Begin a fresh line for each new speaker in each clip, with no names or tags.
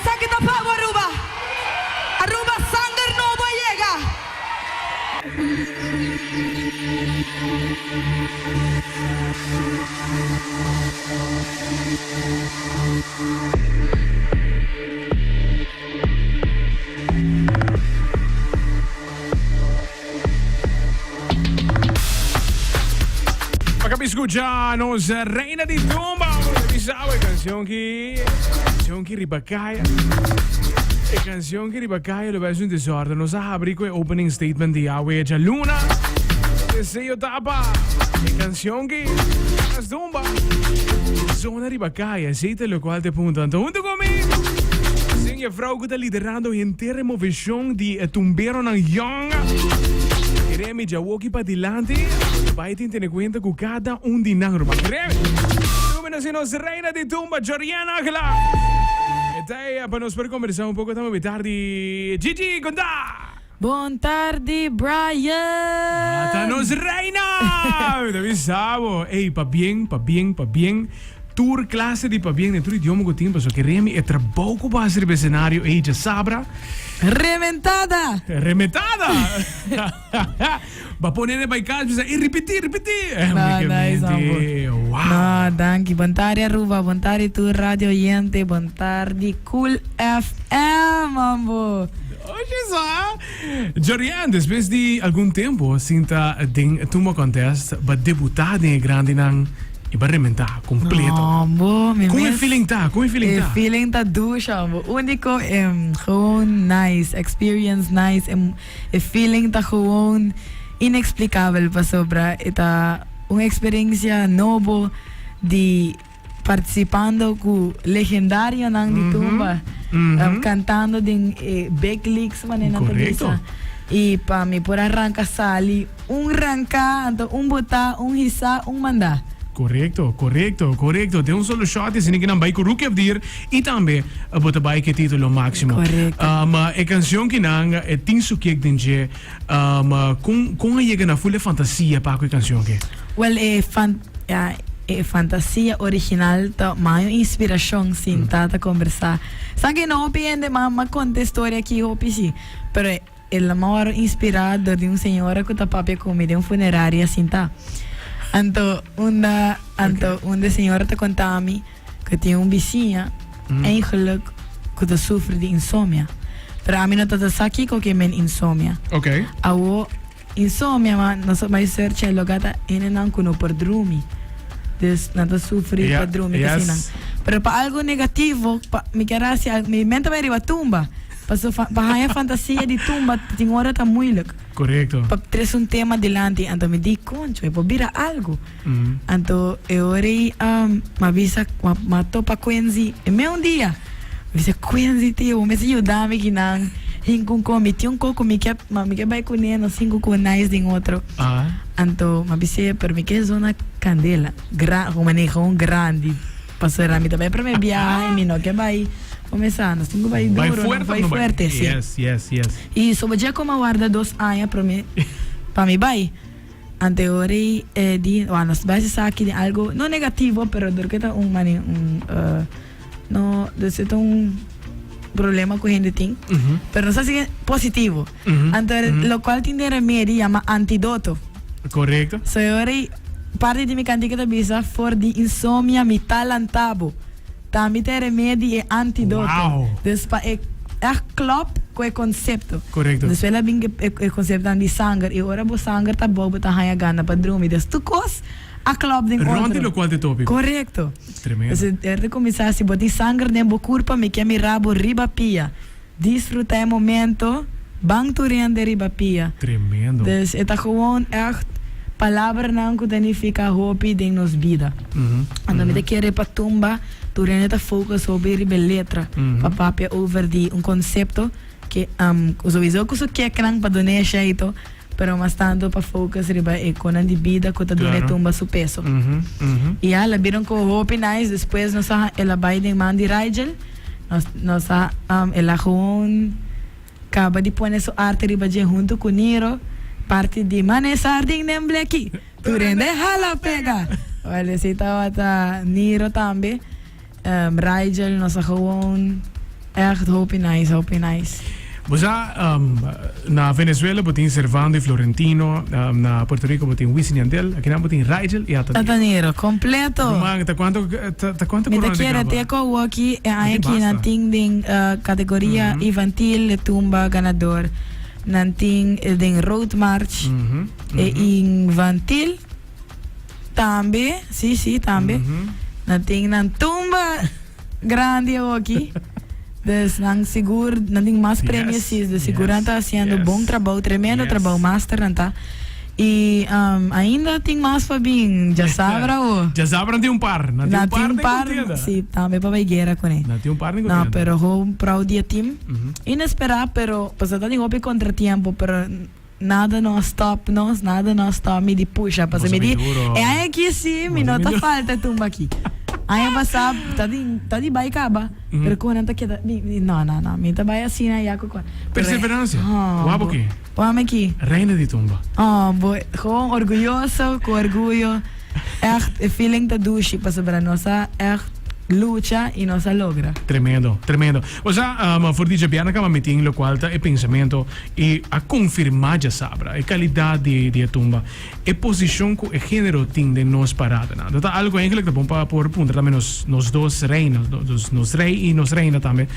Esaki ta pa bo Aruba. Aruba sanger nobo a yega.
Acá escucha nos reina di tumba. Bisa e canción que canción que riba kaya. E canción que riba kaya lo ves un desorden. Nos a abrir con el opening statement di awe luna. Deseo tapa. E canción que las tumba. Zona riba kaya. Zeta lo cual te punto. Anto junto conmigo. Sin je vrouw que está liderando henter removisión di e tumberonan young. Remy djawoki padilanti, bai tin tene cuenta cu cada un di nan ruman. Remy, Rumi nos nos reina di tumba, Joriana Aguilar. E ta ella pa nos por conversa un poco tambe tardi. Gigi, conta!
Bon tardi, Brian!
Ata nos reina! Mi ta bisa bo, ey, pabien, pabien, pabien. Tur clase di pabien den tur idioma cu tin, pasobra Remy e trabou cu bo haci riba escenario ey djasabra.
Rementada!
Rementada! Ba pone ne bai cas bisa ey ripiti, ripiti!
No, nice amor.
Wow!
No, danki. Bon tardi Aruba, bon tardi tur radio oyente, bon tardi Cool FM, ambo!
Oye sa! Jorian, despues di algun tempo sinta den Tumba Contest, ba debuta den e grandinan y ba rementa completo.
No, bo, mi
Con e
mes.
feeling ta? Con e feeling
E
ta?
feeling ta dushi, bo. Unico, em, gewoon nice. Experience nice. Em, e feeling ta gewoon inexplicabel pasobra e ta un experiencia nobo di Participando cu legendarionan di tumba, cantando den e big leagues manera nan ta bisa. Y pa mi por a ranca sali un ranca, anto un bota, un hisa, un manda.
Correcto, correcto, correcto. Den un solo shot esaki nan bai cu Rookie of the Year y tambe bo ta bai cu e titulo maximo.
Correcto.
E cancion ki nan tin su kick den dje, con con a yega na full e fantasia pa cu e cancion ki?
Well e fan ya e fantasia original ta mayo inspiracion sinta ta conversa. Sa ke no hopi hende ma ma conta e storia aki hopi si, pero el a mawor inspira dor di un señora cu ta papia cu mi den un funeraria sinta. Anto unda anto unda e señora ta conta mi cu tin un bisiña eigenlijk cu ta sufri di insomia, pero ami no ta sa kico ke men insomia. Awo Insomnia, ma nos a bai search e loga ta hendenan ku no por drumi. Dus nan ta sufri pa drumi ku asina. Pero pa algo negativo, pa mi kier hasi algo, mi mente bai riba tumba. Paso pa haña fantasia di tumba tin ora ta moeilijk.
Korekto.
Pa trese un tema dilanti, anto mi di, concho, e por bira algo. Anto e ora ei mi a bisa, mi a topa Quincy e meun dia. Mi bisa, Quincy tio, bo mester yuda mi kinan hinku un ko. Mi tin un ko ku mi ke, ma mi ke bai kuné, nos hinku ku nice den otro. Anto mi a bis'é, pero mi ke zona kandela, gran, manera gewoon grandi. Pasobra mi ta bai prome biaha i mi no ke bai kumesá. Nos tin ku bai
Bai
duro,
fuerte
bai
of no bai?
fuerte, si.
Yes, yes, yes.
I soba dje ku mi a warda dos aña prome pa mi bai. Ante ora ei e di, wak, nos bai sa aki den algo, no negativo, pero dor ke ta un mane un no, dus e ta un problema ku hende tin, pero nos ta hasi positivo. Anto lokual tin den remedi yama antidoto.
Korekto.
So e ora ei parti di mi kantika ta bisa, for di insomnia mi ta lanta bo. Tambe ta e remedi e antidoto.
Wow.
Dus pa e echt klop ku e konsepto.
Korekto.
Dus el a bin ku e konseptonan di sanger i ora bo sanger ta bou bo ta haña gana pa drumi. Dus tur kos a klop den otro.
Rònt di lokual ta e topiko.
Korekto.
Tremendo.
Dus e ta kuminsá si bo tin sanger den bo kurpa mi ke mira bo riba pia. Disfruta e momento, ban tur hende riba pia.
Tremendo.
Dus e ta gewoon echt palabranan ku ta nifiká hopi den nos bida. Anto mi ta kere pa tumba tur hende ta focus hopi riba e letra pa papia over di un konsepto ke souiso ku su keknan pa duna e sheito pero mas tanto pa focus riba e konan di bida ku ta duna e tumba su peso. I ya, el a bira un ko hopi nice despues nos a el a bai den man di Rigel. Nos nos a el a gewoon kaba di pone su arte riba dje huntu ku Niro, parti di Mane sardin den bleki, tur hende hala pega. Wel esei tabata Niro tambe. Rigel nos a gewoon. Echt hopi nice, hopi nice.
Bo sa, na Venezuela bo tin Servando y Florentino, na Puerto Rico bo tin Wisin Yandel, akinan bo tin Rigel y Atanero.
Atanero, completo.
Ruman, ta cuanto, ta cuanto
Mi ta
corona te
kere
caba?
te cu awoki e aña
Tin
aki nan
basta.
tin den categoria infantil e tumba ganador. Nan tin den road march e infantil tambe, si si tambe. Nan tin nan tumba. Grandi awoki. Dus nan sigur, nan tin mas premio si, dus sigur nan ta haciendo bon trabou, tremendo trabou, master nan ta. Y ainda tin mas pa bin, djasabra o.
Djasabra nan tin un par, nan tin un par den contienda.
Si, tambe pa bay guera cune.
Nan tin un par den contienda.
No, pero hopi proud di e team. Inespera, pero pasobra ta tin hopi contratiempo, pero Nada no a stop nos, nada no a stop mi di pusha. Pasobra mi di, e aña aki si mi no ta falta e tumba aki. Aña pasá ta di ta di bai kaba, pero kon nan ta keda, mi di no no no, mi ta bai asina ya ku kon.
Perseverancia, wak bo ki?
Wak mi ki?
Reina di tumba.
Oh bo, gewoon orguyoso, ku orguyo. Echt e feeling ta dushi pasobra nos a echt lucha y nos a logra.
Tremendo, tremendo. Osea, for di djabièrnè kaba mi tin lokual ta e pensamentu y a konfirmá djasabra e kalidat di di e tumba, e posishon ku e género tin den nos paradanan. Ta ta algu eigenlijk ta bon pa por puntra tambe nos nos dos reina, nos nos rei y nos reina tambe.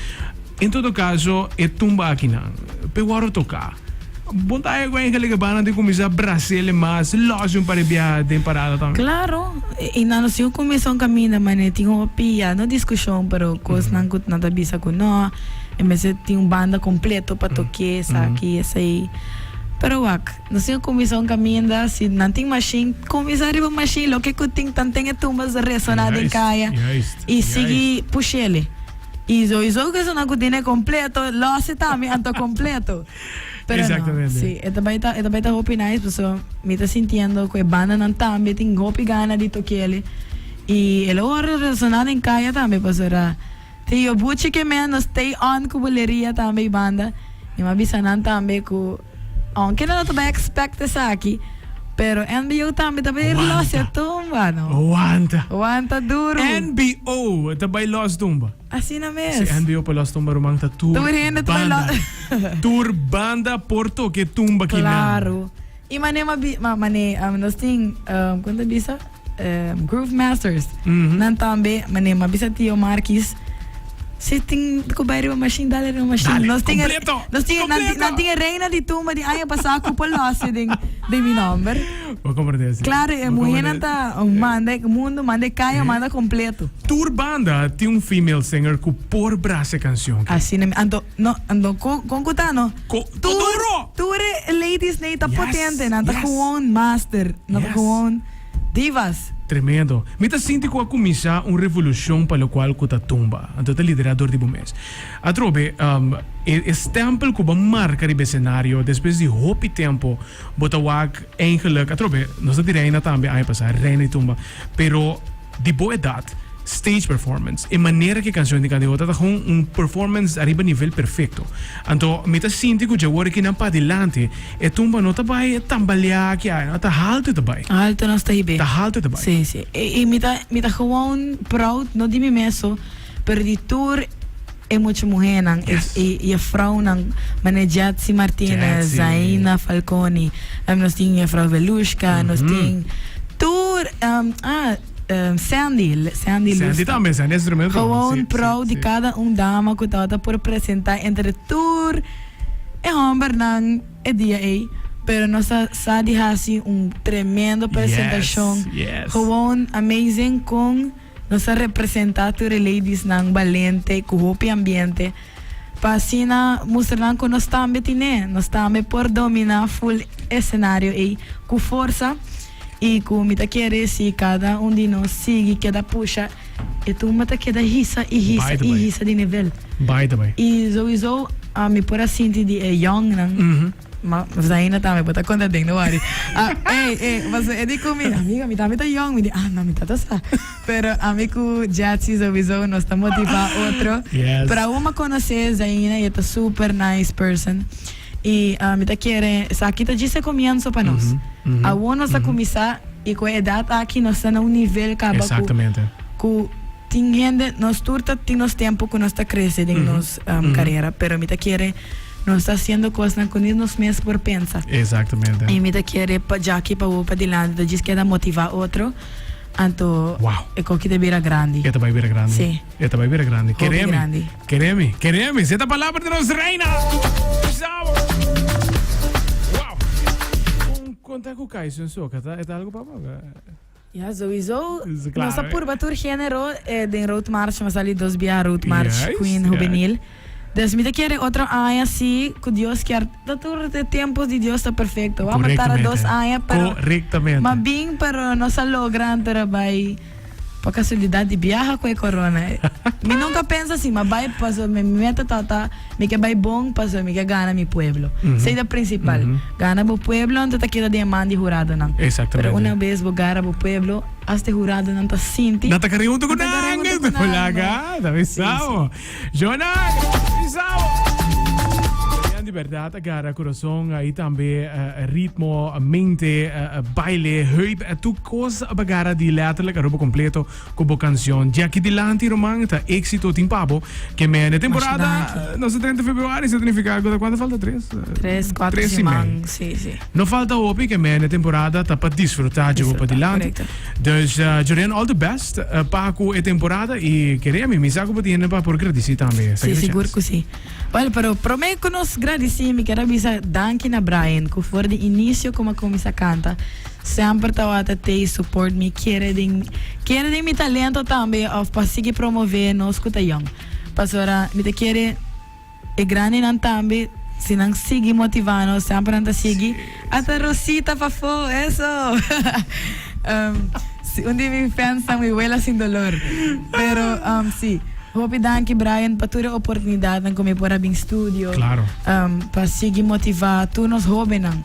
En todo kaso e tumba akinan p'e wòrdu toká. Bon ta algu eigenlijk e banda tin kuminsá brasele mas, lòs un par di biaha den parada tambe.
Klaro, y nan nos tin ku kuminsá un kaminda manera tin hopi ya no diskushon pero kosnan ku nan ta bisa ku no. E mester tin un banda completo pa toke esaki, esei. Pero wak, nos tin cu cuminsa un caminda, si nan tin machine, cuminsa riba machine, loke cu tin tanten e tumbas resona den caya y sigui pushele. Y sowiso cu esunnan cu tin e completo, lose tambe anto completo. Pero no, si, e ta bay ta, e ta bay ta hopi nice pasobra mi ta sintiendo cu e bandanan tambe tin hopi gana di tokele y e lo worde resona den caya tambe pasobra. Tio Buchi ke men no stay on ku buleria tambe i banda. Mi a bisa nan tambe ku aunke nan no ta bai expect esaki, pero NBO tambe ta bai los e tumba no.
Wanta.
Wanta duru.
NBO ta bai los tumba.
Asina mes.
Si NBO pa los tumba ruman ta tur
Tur hende ta bai
banda.
los.
Tur banda por toke tumba kinan.
Claro. I mane ma mane nos tin kon ta bisa? Groove Masters nan tambe mane m'a bisa tio Marquis si tin ku bai riba machine dale riba machine
Dale,
nos tin e
completo,
nos tin nan
completo.
nan tin e reina di tumba di aña pasá ku por lòs den den mi nòmber
Bo comprende si.
Claro e
Bo
muhénan
comprende.
ta manda e mundo manda e kaya manda completo.
Tur banda tin un female singer ku por brasa e canción ki.
Asina mi anto no anto kon kon ku ta no
Ko
tur
duro!
tur e ladies nei ta
Yes,
potente nan ta
yes.
gewoon master nan ta
Yes.
gewoon Divas.
Tremendo. Mi ta sinti cu a cuminsa un revolucion pa locual cu ta tumba. Anto ta lidera dor di bo mes. Atrobe, e e stempel cu bo a marca riba e scenario despues di hopi tempo bo ta wak eigenlijk, atrobe, nos ta di reina tambe aña pasa, reina di tumba, pero di bo edad, stage performance, e manera cu e cancion tin canta ta gewoon un performance ariba nivel perfecto. Anto mi ta sinti cu dje wor kinan padilanti e tumba no ta bay tambalea aki aya, no, ta halto e ta bay.
Halto nos ta hib'é.
Ta halto e ta bay.
Sí, sí. I mi ta, mi ta gewoon proud, no di mi mes so, pero di tur e mucha muhénan,
Yes.
e, e vrouwnan, manera Jetsi Martinez,
Jetsi.
Zaina Falconi, nos tin juffrouw Velushka, nos tin tur, ah, Sandy, Sandy
Sandy
Luz.
tambe, Sandy es tremendo.
Gewoon
Sí,
proud
sí,
di
sí.
cada un dama cu tabata por presenta entre tur e hombernan e dia ey. Pero nos a sa di haci un tremendo presentacion.
Yes, yes.
Gewoon amazing con nos a representa tur e ladiesnan balente cu hopi ambiente. Pa asina mustra nan cu nos tambe tine, nos tambe por domina full escenario ey cu forsa. I ku mi ta kere si kada un di nos sigui keda pusha, e tumba ta keda hisa i hisa
Bai ta
i
bai.
hisa di nivel.
Bai ta bai.
I souiso mi por a sinti di e yòngnan, ma Zaina tambe bo ta konta den, no wòri. Ah, ey, ey, pasobra e di ku mi, amiga mi tambe ta yòn, mi di, ah no mi ta ta sa. Pero ami ku Jetsi souiso nos ta motivá otro.
Yes.
Pero awor mi a konosé Zaina i e ta super nice person. I mi ta kere esaki ta djis e komienso pa nos. Awor nos a kuminsá i ku e edat aki nos ta na un nivel kaba ku ku. Tin hende, nos tur ta tin nos tempo ku nos ta krese den nos karera, pero mi ta kere nos ta hasiendo kosnan ku ni nos mes por pensa.
Exactamente.
I mi ta kere pa djaki pa bo padilanti ta djis keda motivá otro, anto
Wow.
e koki ta bira grandi.
E ta bai bira grandi.
Sí.
E ta bai bira grandi.
Hopi
Keremi.
grandi.
Keremi, keremi. Seta palabra di nos reina. Gustavo. Wow. Un konta ku Kaisen soka, ta, e ta algo pa bo?
Ja, sowieso.
Claro.
Nos a purba tur genero den Road March, mi a sali dos bia Road March Queen Juvenil. Dus mi ta kere otro aña si cu Dios kier, ta tur e tiempo di Dios ta perfecto. Wou a tarda dos aña pero ma bin pero nos a logra anto a bay pa casualidad di biaha cu e corona. Mi nunca pensa si ma bay paso mi meta ta mi ke bay bon paso mi ke gana mi pueblo. Esey ta principal. Gana bo pueblo anto ta keda den e man di huradonan. Pero una bes bo gara bo pueblo hasta e huradonan ta sinti.
Nan ta kare hunto cu nan. Laga, ta bisa bo. Jonah, ta bisa bo. Yan di berdad a gara corazon y tambe ritmo, mente, baile, heup, tur cos a gara di letterlijk Aruba completo. Cu bo cancion Jackie Dilanti Roman ta éxito tin pa bo. Ke mene temporada nos ta 30 februari sa significa cu ta cuanto falta tres?
Tres, cuatro
Tres siman.
siman, sí, sí.
No falta hopi ke mene temporada ta pa disfruta dje bo pa
Disfruta,
dilanti.
correcto.
Dus Jorian all the best pa cu e temporada y kere mi mi sa cu bo tiene pa por gradici tambe.
Sí, sigur cu sí. Well, pero prome cu nos gradici mi kier a bisa danki na Brian cu for di inicio como a cuminsa canta Semper tawata tei support mi kere den kere den mi talento tambe of pa sigui promove nos ku ta yong. Pasobra mi ta kere e grandinan tambe si nan sigui motiva nos semper nan ta sigui ata Rosita pafó eso si un di mi fansnan mi wela sin dolor pero si hopi danki Brian pa tur e oportunidadnan ku mi por a bin studio pa sigui motiva tur nos hobennan.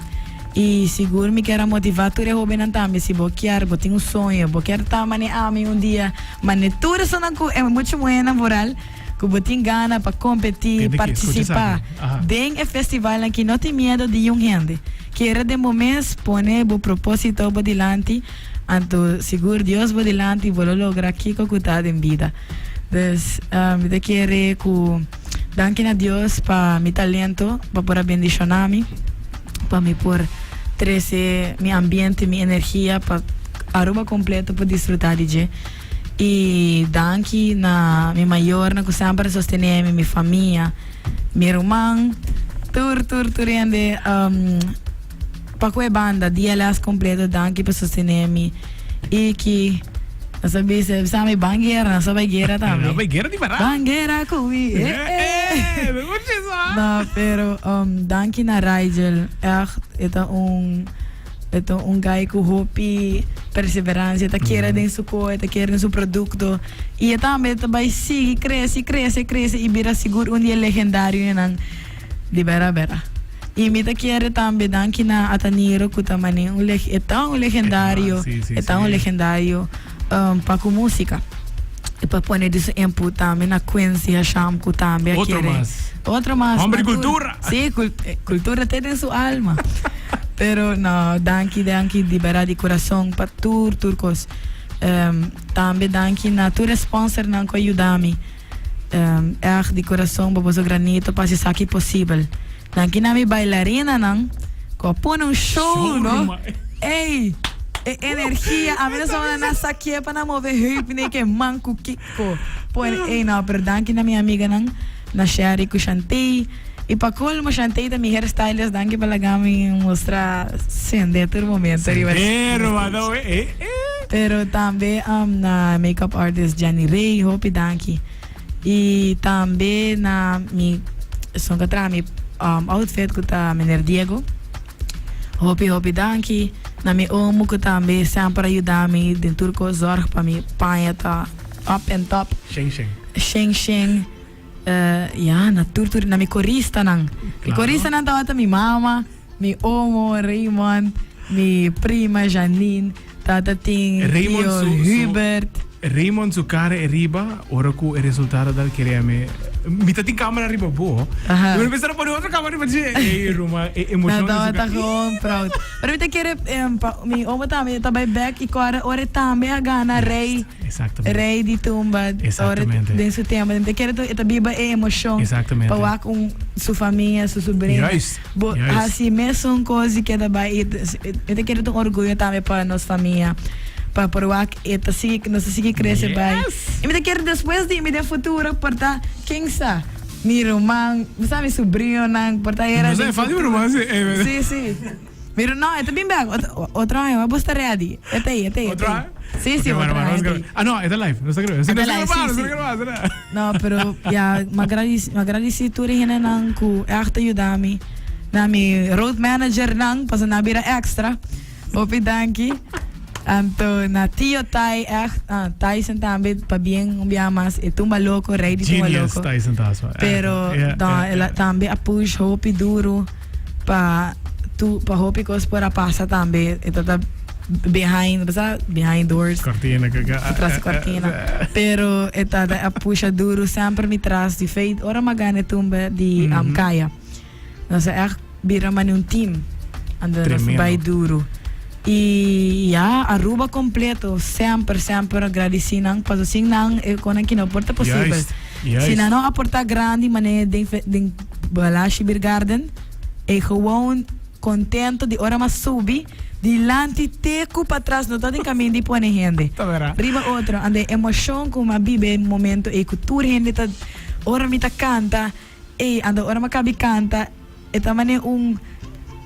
I sigur mi kier a motivá tur e hóbennan tambe, si bo kier, bo tin un soño, bo kier ta mane ami un dia, mane tur esonan ku e mucha muhénan vooral, ku bo tin gana pa kompetí, partisipá den e festivalnan ki no tin miedo di yun hende. Kere den bo mes, pone bo propósito bo dilanti, anto sigur Dios bo dilanti bo lo logra kiko ku ta den bida. Dus mi ta kere ku danki na Dios pa mi talento, pa por a bendishoná mi. pa mi por trece mi ambiente, mi energia pa Aruba completo por disfruta di dje. Y danki na mi mayornan cu semper a sostene mi, mi famia, mi ruman, tur tur tur hende pa cu e banda DLS completo danki pa sostene mi y ki nos a bisa bisa mi ban guera, nos a bay guera tambe.
Nos a bay guera di berdad.
Ban guera cu mi, eh eh.
Me gusta eso.
No, pero danki na Rigel, echt e ta un e ta un guy cu hopi perseverancia, e ta kere den su co, e ta kere den su producto y e tambe ta bay sigui crece, crece, crece y bira sigur un di e legendarionan di bera bera. Y mi ta kere tambe danki na Ataniro cu ta mane un leg e ta un legendario, e ta un legendario pa cu musica. Y pa pone di su input tambe na Quincy Hasham cu tambe a
Otro
kere.
mas.
Otro mas.
Hombre
Na tur-
cultura.
Sí, cultura te den su alma. Pero no, danki, danki di berdad di corazon pa tur, tur cos. Tambe danki na tur e sponsornan cu a yuda mi. Echt di corazon pa boso granito pa haci esaki posibel. Danki na mi bailarinanan cu a pone un show, no? Ey, e energia, ami no sa unda nan sakie pa nan move heup ni ke man cu kiko. Pone, ey no, pero danki na mi amiganan, na Sherry cu Shantay. Y pa colmo Shantay ta mi hairstylist, danki pa laga mi mustra sende tur momento riba
Sendero,
stage.
mano, eh, eh.
Pero tambe na makeup artist Jenny Rey, hopi danki. Y tambe na mi esun cu a traha mi outfit cu ta meneer Diego. Hopi hopi danki. Na mi omo cu tambe semper a yuda mi den tur cos, zorg pa mi paña ta up and top.
Sheng sheng.
Sheng sheng. Ya, na tur tur, na mi coristanan. Mi coristanan tabata mi mama, mi omo Raymond, mi prima Janine, tata tin
Raymond
tio
su, su,
Hubert.
Raymond su cara e riba ora cu e resultado dal kere mi. Mi ta tin camera riba bo.
Aha.
Mi mester a pone otro camera riba dje. Ey, Ruma, e emocion.
Na tabata gewoon proud. Pero mi ta kere pa mi omo tambe ta bai bek y kore ora e tambe a gana rey.
Exactamente.
Rey di tumba.
Exactamente.
Ora den su tempo. Mi ta kere e ta biba e emocion.
Exactamente.
Pa wak un su famia, su sobrino.
Juist.
Bo
Juist.
hasi mesun cos y keda bai. Y mi ta kere ta un orguyo tambe pa nos famia. Pa por wak e ta sigui, nos ta sigui crece bai.
Yes.
Y mi ta kere despues di mi den futuro por ta, ken sa, mi ruman, bo sa mi sobrinonan por ta era
No sa
den
e falta mi
futuro.
ruman si, eh.
Sí, sí. Mi ru, no, e ta bin bek. Otro, otro aña, bo sta ready. E ta ei, e ta ei, e
Otro
ta ei.
aña?
Sí, sí,
Ok, bueno,
otro
bueno,
aña,
nos
e ta ei.
Ah, no, e ta live. No sta grabá. Sí,
E
no
ta
sta
live,
grabá,
sí,
no sta
sí.
grabá, no sta
No, pero ya, m'a gradisi, m'a gradisi tur e hendenan ku ègt a yuda mi. Na mi road managernan, pasobra nan a bira extra. Hopi danki. Anto na Tio Tai echt, ah, Tyson tambe, pabien un biaha mas, e tumba loco, rey di tumba
Genius
loco.
Tyson Tasma.
Pero
Yeah,
no,
yeah,
el a
yeah.
tambe a push hopi duro pa tu pa hopi cos por a pasa tambe. E ta ta behind, bo sa, behind doors.
Cortina, que, que,
Tras cortina. Pero e ta a pusha duro semper mi tras di feit ora m'a gana e tumba di um, Kaya. Nos a echt bira mane un team. Anto nos
Tremendo.
bai duro. Y ya, Aruba completo, semper, semper agradeci nan, paso sin nan e konan ki no por ta posibel.
Juist, juist.
Si nan no aporta grandi mane den fe- den Balashi Beer Garden, e gewoon contento di ora mas subi, dilanti te cu patras no ta den camin di pone hende.
Ta vera.
Riba otro, ande emocion cu m'a biba e momento ey cu tur hende ta, ora mi ta canta, Ey, anto ora mi a kabi kanta, e ta mane un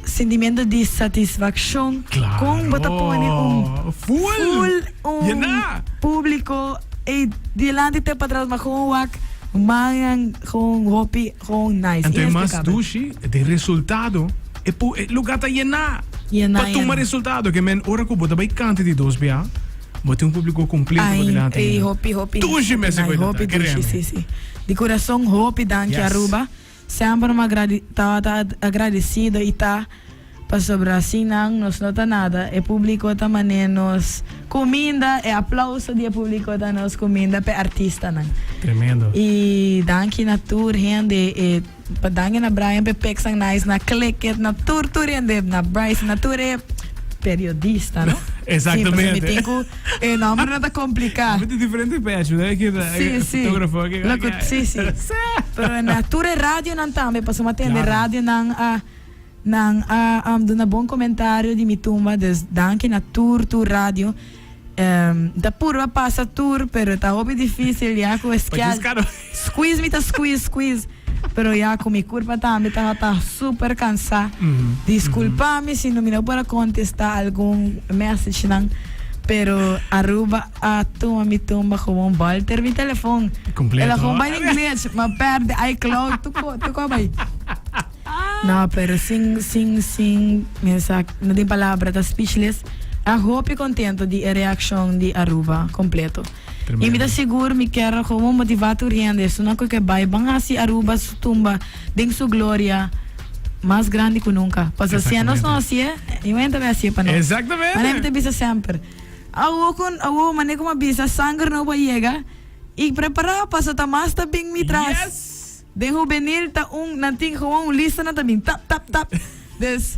sentimiento di satisfakshon.
Claro.
Kon bo ta pone un
Full.
full un
Yená.
publico ey dilanti te patras ma gewoon wak mannan gewoon hopi gewoon nice.
Anto e mas
Inexplicabel.
dushi den resultado e pu e lugar ta yená.
Yená,
Pa tuma
yená.
resultado ke men ora ku bo ta bai kanta di dos bia bo tin un publico completo bo
Ay,
dilanti.
ey, hopi, hopi.
Dushi mester
Nice,
koe
hopi
ta,
dushi,
kereme.
si, si. Di kurason hopi danki
Yes.
Aruba. Semper mi agradi tabata agradecido y ta pasobra sin nan nos no ta nada. E publico ta mane nos cuminda, e aplauso di e publico ta nos cuminda p'e artistanan.
Tremendo.
Y danki na tur hende e pa danki na Brian p'e peksan nice, na Click It, na tur tur hende, na Bryce, na tur e periodista, no?
Exactamente.
Sí, pasobra mi tin cu e nomber no ta complica.
Met diferente pech, no? Ki
Sí, sí.
Fotografo ki.
Loco, sí, sí. Pero na tur e radionan tambe, pasobra mi a tende
Claro.
radionan a nan a um, duna bon comentario di mi tumba, dus danki na tur tur radio. Um, ta purba pasa tur, pero ta hopi dificil ya cu e
Pa
skia-
djis caro.
Squeeze mi ta squeeze, squeeze. Pero ya cu mi curpa tambe tabata super cansa. Disculpa mi si no mi no por a contesta algun message nan. Pero Aruba a tuma mi tumba gewoon bolter mi telefon.
Completo.
El a gewoon bai den glitch, ma perde iCloud, tuco, tuco a bai. No, pero sin, sin, sin, mi sa, no tin palabra, ta speechless. A hopi contento di e reaccion di Aruba completo.
Tremendo.
Y mi ta sigur mi kier gewoon motiva tur hende, esunnan cu ke bay ban haci Aruba su tumba den su gloria mas grandi cu nunca. Pasobra si anos no hacié, niun hende ta bay hacié pa nos.
Exactamente.
Manera mi ta bisa semper, awo cu awo manera cu mi a bisa sanger no por yega y prepara pasobra ta mas ta bin mi tras.
Yes.
Den hubenil ta un nan tin gewoon un lista nan ta bin tap tap tap. Dus.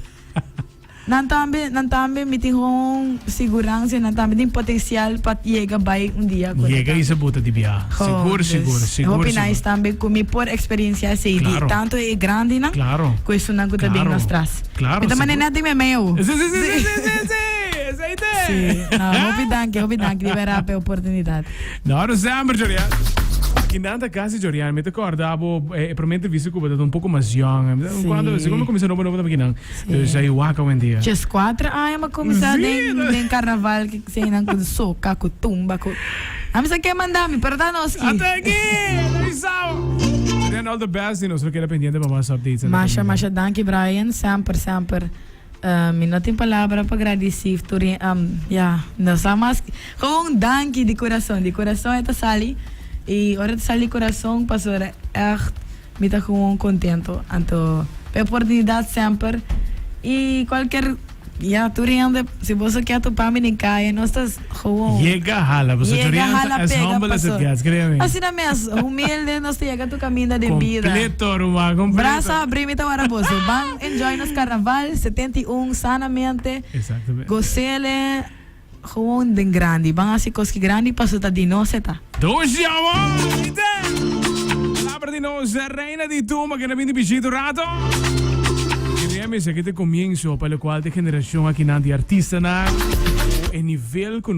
Nan tambe, nan tambe mi tin gewoon siguransia, nan tambe tin potencial pa yega bai un dia cu
Yega
nan
y se buta di bia.
Gewoon,
Sigur,
dus,
sigur, sigur,
Hopi
sigur.
nice tambe cu mi por experiencia esey di
Claro.
tanto e grandinan
Claro.
cu esunnan cu ta bin
Claro.
nos tras.
Claro,
Mi ta manda
sigur.
net den mi meo.
Sí, sí, sí, sí, sí, sí, sí. Esey te.
Sí. No, hopi danki, hopi danki di berdad pa e oportunidad.
No, no semper, Jorian. Kinan ta casi, Jorian. Mi ta corda bo e prome entrevista cu bo ta un poco mas young.
Sí.
Cuando, segun mi cuminsa nobo nobo ta kinan. Dus ay wak awendia.
Djes cuatro aña mi a cuminsa
Sí,
den,
no.
den carnaval ki seinan cu soca, cu tumba, cu. A mi sa ke manda mi, pero ta nos ki.
Ata aki! Avisao! Then all the best y nos lo keda pendiente pa mas updates.
Masha, masha danki Brian, semper, semper. Mi no tin palabra pa gradici tur um, ya, no sa mas. Gewoon danki di curason, di curason e ta sali. Y ora ta sali di curason pasobra echt Mi ta gewoon contento anto pa e oportunidad semper y cualkier Ya, tur hende, si boso kier topa mi den kaya, nos ta gewoon.
Yega hala, pasobra
Yega
Jorian ta
hala
as
pega
humble as it
paso.
gets, créeme.
Asina mes, humilde nos ta yega tur kaminda den bida.
Completo, ruman, completo.
Brasa abrí mi ta wara boso. Ban enjoy nos carnaval 71 sanamente.
Exactamente.
Gosele gewoon den grandi. Ban hasi kos ki grandi paso ta di nos e ta.
Dushi amor! Ite! Palabra di nos reina di tumba que na bini bishita un rato. Quería misa que te comienzo pa lo cual te generacion akinan di artistanan e nivel cu nos.